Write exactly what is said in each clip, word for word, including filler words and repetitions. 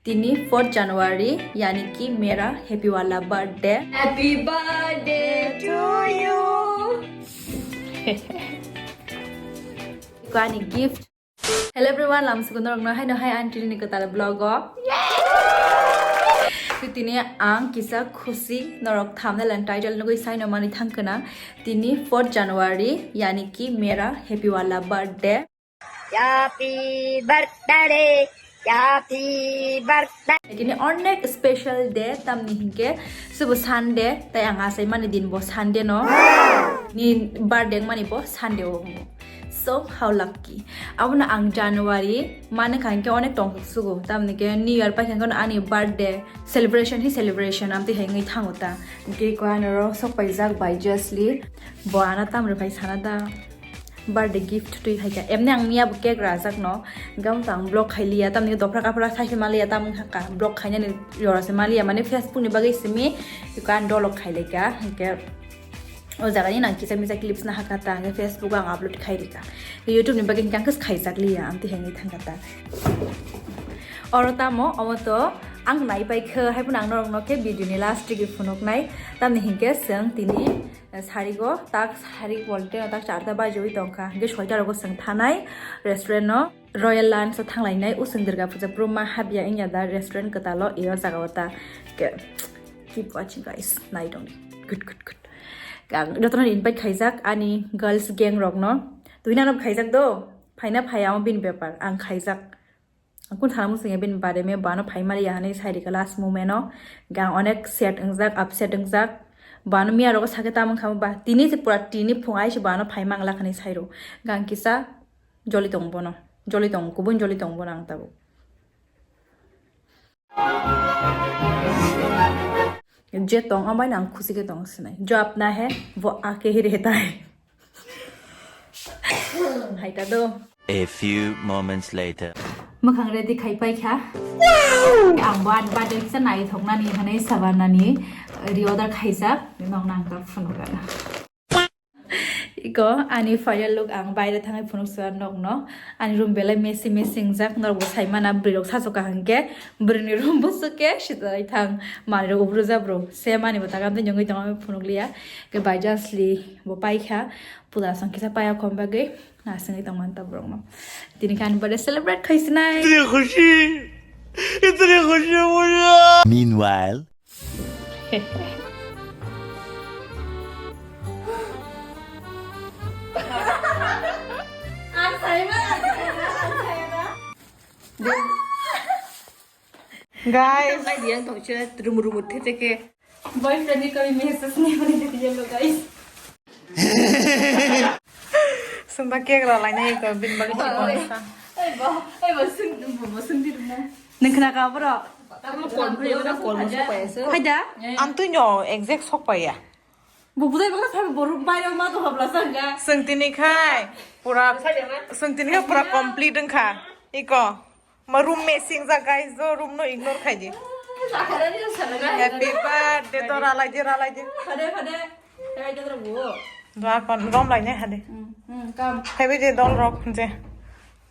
Tini fourth January, yani ki mera happy wala birthday. Happy birthday to you. Kani gift. Hello everyone, lam suku norok no haino hai aunty ni kwtal vlog o. Tini ang kisa khusi norok thumbnail and title nugui saino mani thangkana. Tini fourth January, yani ki mera happy wala birthday. Happy birthday, happy birthday. Tini onek special day, tamni hinke subo Sunday, tai ang asai mani din bo Sunday no. Ni birthday mani bo Sunday o. So how lucky. Abono ang January mani kha hinke onek tong sugo. Tamni ke New Year pai kha ani birthday celebration hi celebration amti hai ngai thango ta. Ke ko ano ro sok pai jak bai Jasli. Bo ana tam re pai sana da. Birthday gift twi hai kha. Emni ang miya bo cake rajak no. Gam tang block khai liya, tamni dopra kapra sai se maliya, tam kha ka. Block khainani jora se maliya, mane Facebook ni bagwi simi. Ko an dolok khai leka. Hinke o jaga ni nang kisa misa clips na hakha ta, hingke Facebook o ang upload khai rika. YouTube ni bagwi hingke ang khe khaijak liya, amtwi hengwi thangkha ta. Oro tamo, omo to ang nai pai khe, hai phano ang norok no khe video ni last rigi phunuk nai. Tamni hingke chwng tini, eh, sari go, tak sari quality no tak charta bajiwi tongkha. Hingke soita rogo chwng thanai restaurant no. Royal Lunch o thanglainai, usung Durga Puja puruma habya wngya da restaurant kwtal o, e o jaga o ta. Ke, keep watching guys, nai tongdi. Good, good, good. Ang jotono invite khaijak ani girls gang rok no. Twi nano khaijak do, phaina phaya o bini bepar, ang khaijak. Ang kun thana musung ya bini bare me bano phai mali ya hanai sai rika last moment o. Gang onek sad wngjak, upset wngjak. Bano miya rogo sakhe tamang kha ba. Tini se pura tini phung ai se bano phai mangla khani sai ro. Gang kisa Joli tong bono. Joli tong, kubun joli tong bono ang tabuk. Je tong, ambai nang khusi ke tong sinai. Jo apna hai, wo aake hi rehta hai. Hai ta do. A few moments later. Makhang ready khai pai kha. Ang bad bad kisa nai thok nani hanai saban nani reorder khaijak. Nong nang ta phone gana. Iko ani final look ang baire thangwi phunuk sua nokno. Ani room belai messy messy wngjak, norokbo saimana bwrwirok sasu kaham khe bwrwini room bwswk khe sitalai thang. Manwirok ubru jabru se manibo taka amtwi nyungwi tongo phunukliya. Khe bai jasli bo paikha puda song kisa paya khom bagwi nasingwi tongmani ta borokno. Tini khe ani birthday celebrate khaisinai. Itni khushi, itni khushi mujhe. Meanwhile. Guys. Boyfriend ni kami message ni mani dia lo guys. Sungba cake rw lainai ko bini bagwi si konsa. Ai bo, ai bo sung, bo, bo sung di rwna. Nung khna ka bro? Kol, kol, kol mo sok paya se. Haida? Ang twi no exact sok paya. Bo budai bangla sabi bo room bai ma to habla sanga. Sung tini khai pura, sung tini khai pura complete wngkha. Iko. Ma room messy wngjak guys, do room no ignore khai di. Happy birthday to ralai di, ralai di. Phade, phade. Hai, jadra bo. Dua kon rom lai ne hade. Hmm, hmm, kam. Happy birthday dol rok je.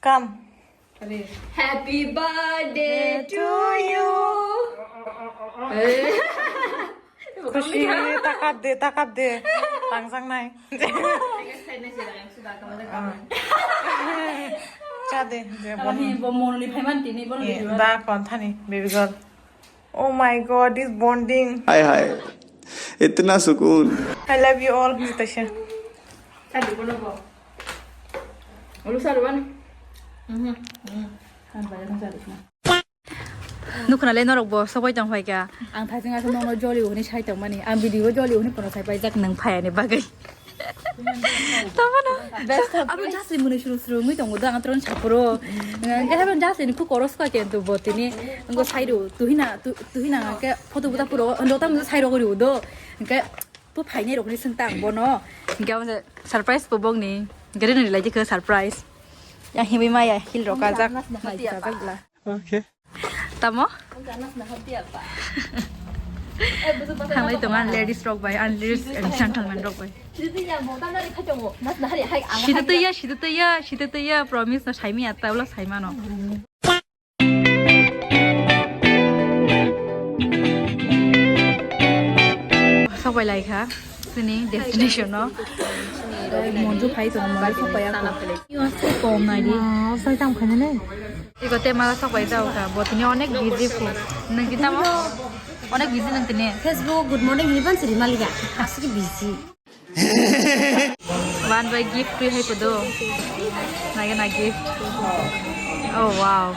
Kam. Happy birthday to you. Khushi, takap de, takap de. Tangsangnai. Cha de, de, Ani bo mononi phaiman tini bono. Da kon thani, baby girl. Oh my God, this bonding. Hi, hi. Itna sukun. I love you all, Natasha. Cha de bono bo. Ulu saruan. Mhm. Mhm. Kan bayar kan saruan. Nukhna le norok bo sokoi tong phaikha. Ang thajeng aswk nokno joli hwnwi sai tongmani. Ang video o joli hwnwi phano sai paijak nwng phayani bagwi. Tamo no. Abo jasli mwnwi suru suru wngwi tongo do ang tron sapuro. Nang ke habo jasli ni khu koros ka kentu bo tini. Ngo sai ru tuhina tu-, tuhina ke photo buta puro ndo tam sai ro gori udo. Ke pu phainai rokni swng tang bono. Ke amo surprise bo bokni. Gari ni lai ke surprise. Ya himwi maya hil rok ajak. Nai ajak bla. Okay. Tamo? Thanglai tongo ang ladies rok bai, ang ladies and gentlemen rok bai. Sida twiya, sida twiya, sida twiya, promise no saimi atta ulo saimano. Lai kha chini destination no. Monju phai tong, monju sok pai ako. Kom nai di. Sai tam khani ne. Iko te mala sok pai jao ka. Bo tini onek busy phu. Nang kita mo? Onek busy nang tini. Facebook good morning ni ban siri maliga. Asli busy. One by gift tui hai podo. Nai na gift. Oh wow.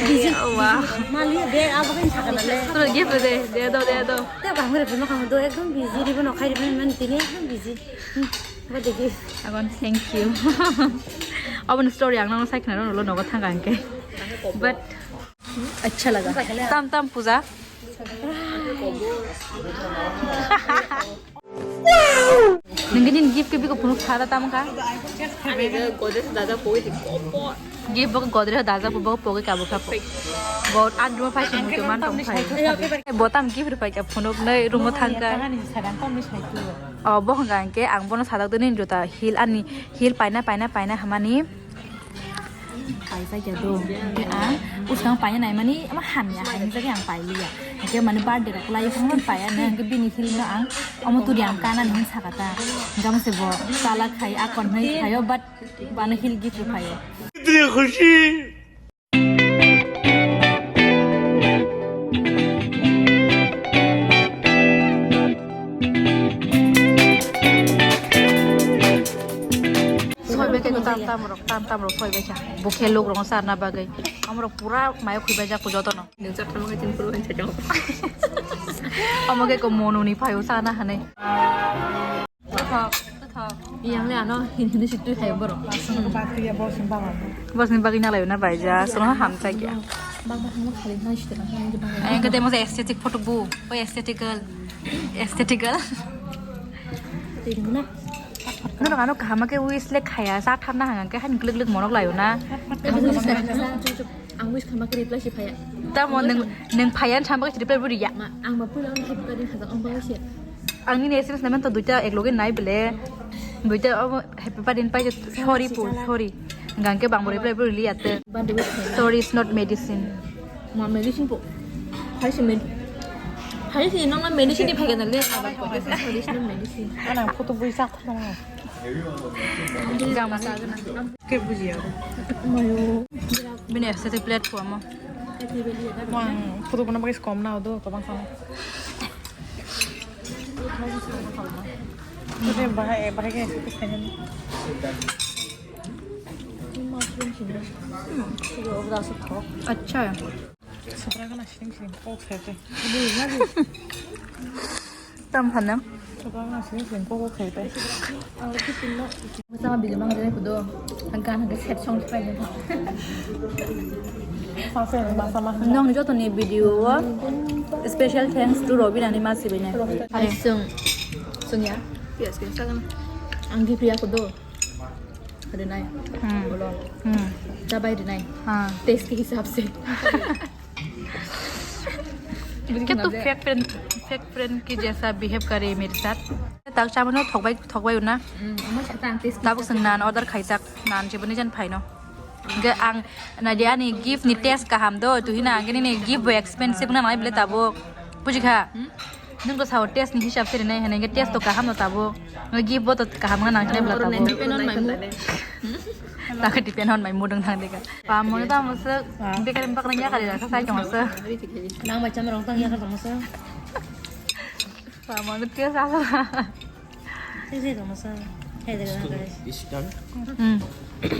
Busy. Oh wow. Mali bag abo kan sakana le. Solo gift de, de do, de do. Te bang re bima kamo do ekdom busy, ribo no khai ribo man tini ekdom busy. Hmm, what the gift? Agon, thank you. Aboni story ang nang sai khna rw lo nogo thang ang ke. But acha laga. Tam tam puja. Nungini gift ke biko phunuk thara tam ka? Ani ke Godrej daja pogwi di kopo. Gift boko Godrej daja pogwi kabo kabo. Bo an duma phai sung to man tong phai. Bo tam gift phai ka phunuk nei rumo thang ka. Oh, bo hwnka hwnkhe ang bono sadak dini juta heel ani heel paina paina paina hamani. Paisa kya do. Hingke ang uskang paina nai mani ama hamya hai jagi ang pailiya. Hingke mani birthday rok lai phone paya ne hingke bini heel no ang omo turi ang kana ni sakata. Hingke amo se bo chala khai akon hai khayo but bana heel gift khayo. Soi bai khe tam tam rok, tam tam rok soi bai kha. Bukhe luk rok sarna bagwi. Amrok pura mayo khwi bai jak joto no. Nung jak tamo khe tin puro khe chajak. Amo khe ko monuni phaio sana hane. Yang le ano hin hin si tui khai borok. Bosni bagwi na layo na bai ja, sono ham chai ya. Bang bang mo khali na si tena. Ang kete mo aesthetic photo bu, o aesthetical, aesthetical. Tini na. Nung ano kaham ke wish le khaya sa tharna hang ke han gluk gluk monok layo na. Ang wish khama ke reply si phaya. Tamo nung nung phaya sama ke reply buri ya. Ma ang ma pula ang happy birthday khaja ang ba si. Ang nini S M S naman to duita ek loge nai bele. Duita abo happy birthday pai sorry po sorry. Hingke bang bo reply buri liya te. Birthday wish khaya. Sorry, it's not medicine. Ma medicine po. Hai si med. Hai si nong na medicine ni phai kana le. Sorry, it's not medicine. Ana photo bui sak khama. Jama sa gana. Ke bujiya. Bini aesthetic platform o. Mang photo bono bagwi kom na do kabang sama. Bahai bahai ke aesthetic khainani. Acha. Subra gana siring siring kok sete. Tam phanang. Subra gana siring siring kok kok sete. Sama bigil mang jene kudo. Hangkan hangkan set song pai jene. Masa masa masa. Nong joto ni video o special thanks to Robin ani masi bine. Hai sung sung ya. Yes, yes. Ang di priya kudo. Rinai. Hmm. Bolo. Hmm. Dabai rinai. Ha. Taste ke hisab se. Kya tu fake friend, fake friend ki jaisa behave kare mere sath? Tak chamano thokbai thokbai una. Hmm. Tabuk sing nan order khai tak nan jibani jan phaino. Ge ang na dia ni gift ni taste kaham do tu hina ang ni gift bo expensive na nai bile tabuk. Bujikha? Hmm? Nung to sao test ni hisab se rinai hwnwi hwnkhe test to kaham no tabuk. Gift bo to kaham wngna nang khe bla tabuk. Depend on my mood. Takhe depend on my mood wng thang deka. Pa mo ta mo se bekar bakra ya kali rakha sai tong se. Nang bai cham rong tang ya kha tong se. Pa mo test asa. Sai sai tong se. Hai de na kare. Hmm.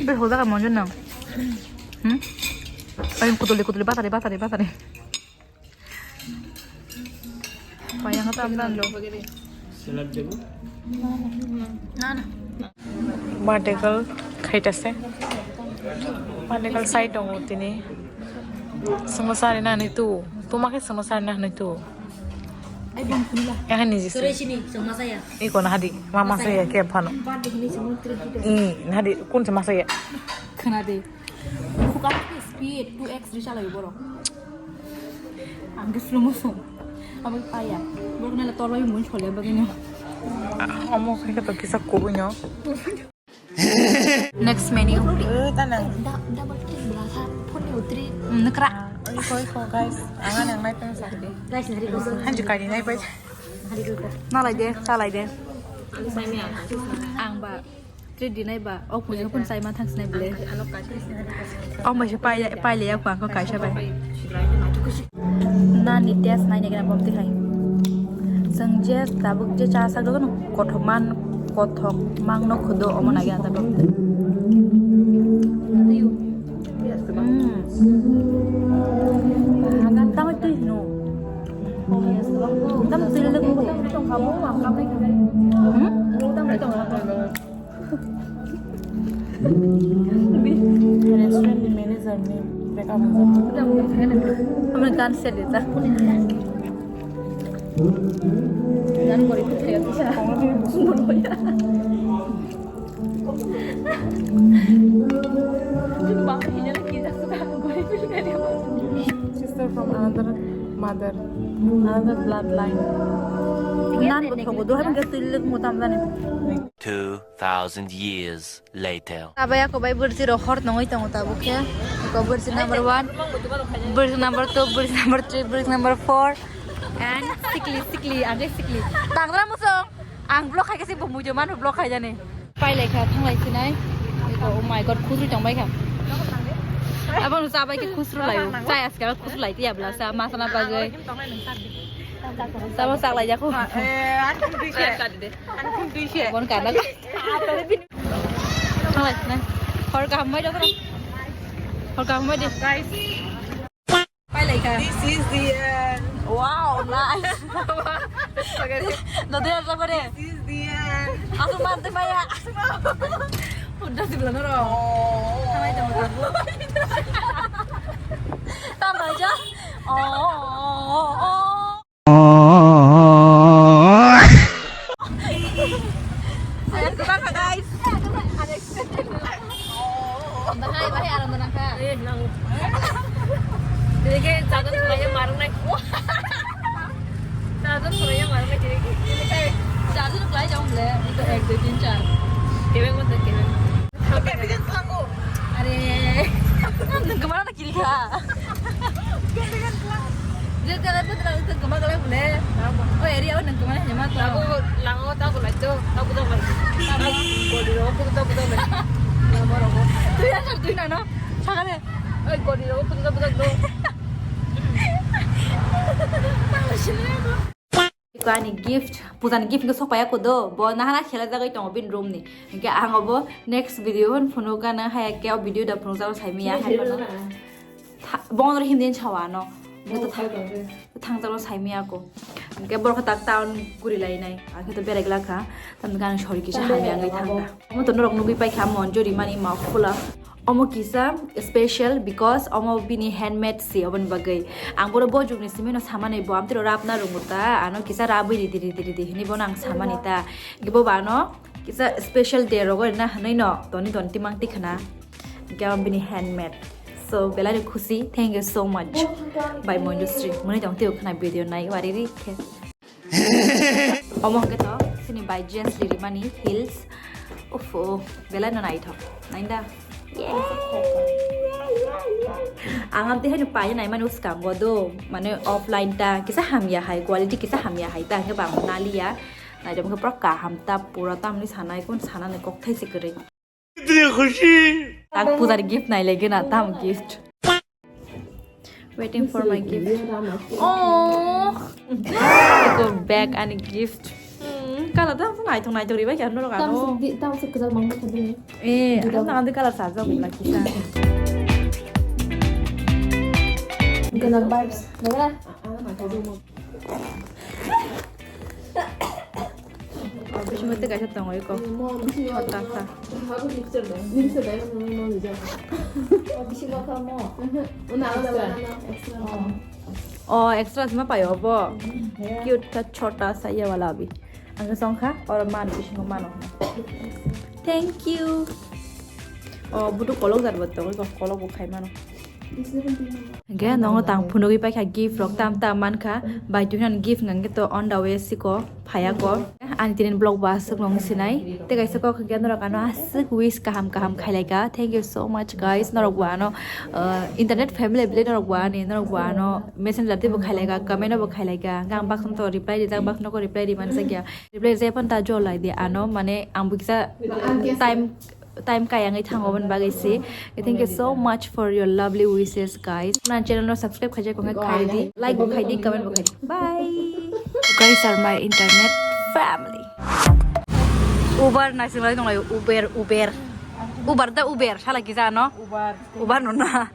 Be hoda ka mo jun nang. Hmm. Ay kutuli kutuli batari batari batari. Payang tam dan lo. Salad debo? Na, na. Barticle khaitase. Barticle side tongo tini. Samosa rina ni tu. Tuma khe samosa rina ni tu. Ai bang khunila. Ya ni jisi. Sore sini samosa ya. Iko na hadi. Mama saya ke phano. Barticle ni samosa. I na hadi kun samosa ya. Khana de. Buka speed two x ri chalai borok. Ang ke slow motion. Abo paya. Borok nela torbai mun chole bagino. Omo khai ka to kisa kubuino. Next menu. Eh, tanang. Da, double kiss belakang. Phone ni utri. Nekra. Oi, koi, koi, guys. Angan yang naik kan sakit. Guys, nari guys. Hanji kari naik, guys. Nalai de, chalai de. Ang ba treat dinai ba, o puja pun sai ma thang sinai bele. O ma se pai pai le ya ko ang ko kaisa bai. Nani test nai ne gana bomti hai. Jeng je tabuk je cha sak dogo no kothok man kothok mang no khudo omo nagi ata bomti. Hmm. Tama tui no. Tam tui le ko. Hmm? Restaurant ni manager ni break up. Amra gan se de ta. Gan kori tu kaya tu sa. Sister from another mother, another bloodline. Nan bo thogo do, hai mangke twi lik mo tam jani. Two thousand years later. Abai ako bai burji ro hor nongoi tongo tabuk khe. Ako burji number one. Burji number two, burji number three, burji number four. And sikli, sikli, age sikli. Tangra musong. Ang vlog khai kasi bo mujo man vlog khai jani. Pai lai kha thang lai sinai. Eko, oh my god, khusru tong bai kha. Abang sa bai ke khusru lai. Sa as ka khusru lai tiya bla sa masana bagwi. Sama sak lai jako. Eh, ang kum tui se. Ang kum tui se. Bon kana. Thang lai sinai. Hor kaham mai dokro. Hor kaham mai de. Guys. Pai lai kha. This is the end. Wow, nice. Dode ar jabare. This is the end. Asu man te maya. Udah sih belum ro. Oh. Tamai tamai. Tamai ja. Oh, oh, oh, oh. Saya suka kha, guys. Unexpected. Bahai, bahai, aram nang kha. Eh, nang. Jadi ke jadon sulaiya marung nai. Jadon sulaiya marung nai jadi ke. Jadon sulaiya jauh le. Itu ek, dua, tiga, empat. Keweng mata keweng. Oke, bikin selangku. Are. Nang kemana nak kiri kha? Dia kata tu terang tu kemana kalau boleh. Oh, area awak nang kemana hanya mata. Aku lango tak aku lagi tu, tak aku tak lagi. Kau di rumah aku tak aku tak lagi. Lama rumah. Tu yang satu ini no. Sangat eh. Oi, kau di rumah aku tak aku tak tu. Tahu sini aku. Iko ani gift, pujani gift hwnkhe sokpaiya kudo, bo nahana khela jagwi tongo bini room ni. Hwnkhe ang obo next video hwn phunukgana, haya khe o video da phunukjagwi saimanya hai phano. Tha-, bono hindi sawa no. Hwnkhe to tha-, thangjagwi saimanya ko. Hwnkhe borok tak town guri lainai, ang khe to berai glak kha. Tamni gana sori kisa hamya wngwi thangkha. Omo to norok nugwi paikha Monjuri mani Mafula. Omo kisa special because omo bini handmade si oboni bagwi. Ang bono bojukni simi no samani bo amtwiro rabna rwngo ta, ano kisa rabwi ridi ridi ridi hinwi bono ang samani ta. Bo bano kisa special day rogo rina hinwi no toni toni timang tikhna. Hwnkhe omo bini handmade. So belai no khusi, thank you so much. Bai Monjusri, mwnwi tong tio khna video nai wari ri khe. Omo hwnkhe to chini bai jeans rimani heels. Uff, belai no naithok. Nainda. Ang amtwi haino paina naimani bwskango do. Mane offline ta kisa hamya hai, quality kisa hamya hai ta hwnkhe bo ang naliya. Naithok hwnkhe pura kaham ta, pura tamni sanai kun sanani kokthai se kwrwi. Itni khushi. Tak pujar gift nai lagi na tam gift. Waiting for my gift. Oh. Iko bag ani gift. Hmm, kala tam nai thong nai thong ribai kan norok ano. Tam se kwchak mang thadi. Eh, ano andi kala sa jok lagi sa. Ganang vibes. Nagara. Bisingo tei kaisa tongo eko. Bisingo. Hota kha. Bisingo kha mo. Bisingo kha mo. Extra. Oh, extra ma payo bo. Cute ta chota sa ye wala abi. Ang song kha or man bisingo mano. Thank you. Oh, budu kolok jar bo tongo, kolok bo khai mano. Hingke nongo tang phunugwi paikha gift rok tam tam mankha, bai twi nang gift hingke to on the way siko phaya ko. Ani tinin blog ba aswk nong sinai. Tei kaisa kok hingke norok ano aswk wish kaham kaham khailaika. Thank you so much guys. Norok bo ano, uh, internet family bile norok bo ani, norok bo ano messenger tei bo khailaika, comment bo khailaika. Ang baksa to reply rijak, baksa ko reply ri mansa kya. Reply rijak pon ta jolai di ano, mane ang bukisa time time kayangwi thango aboni bagwi se. Thank you so much for your lovely wishes, guys. Na channel no subscribe khaijak kong khai di, like bo khai di, comment bo khai di. Bye. Guys are my internet family. Uber naising lai tong lai, Uber, Uber. Uber da Uber, sala kisa no? Uber. Uber no na.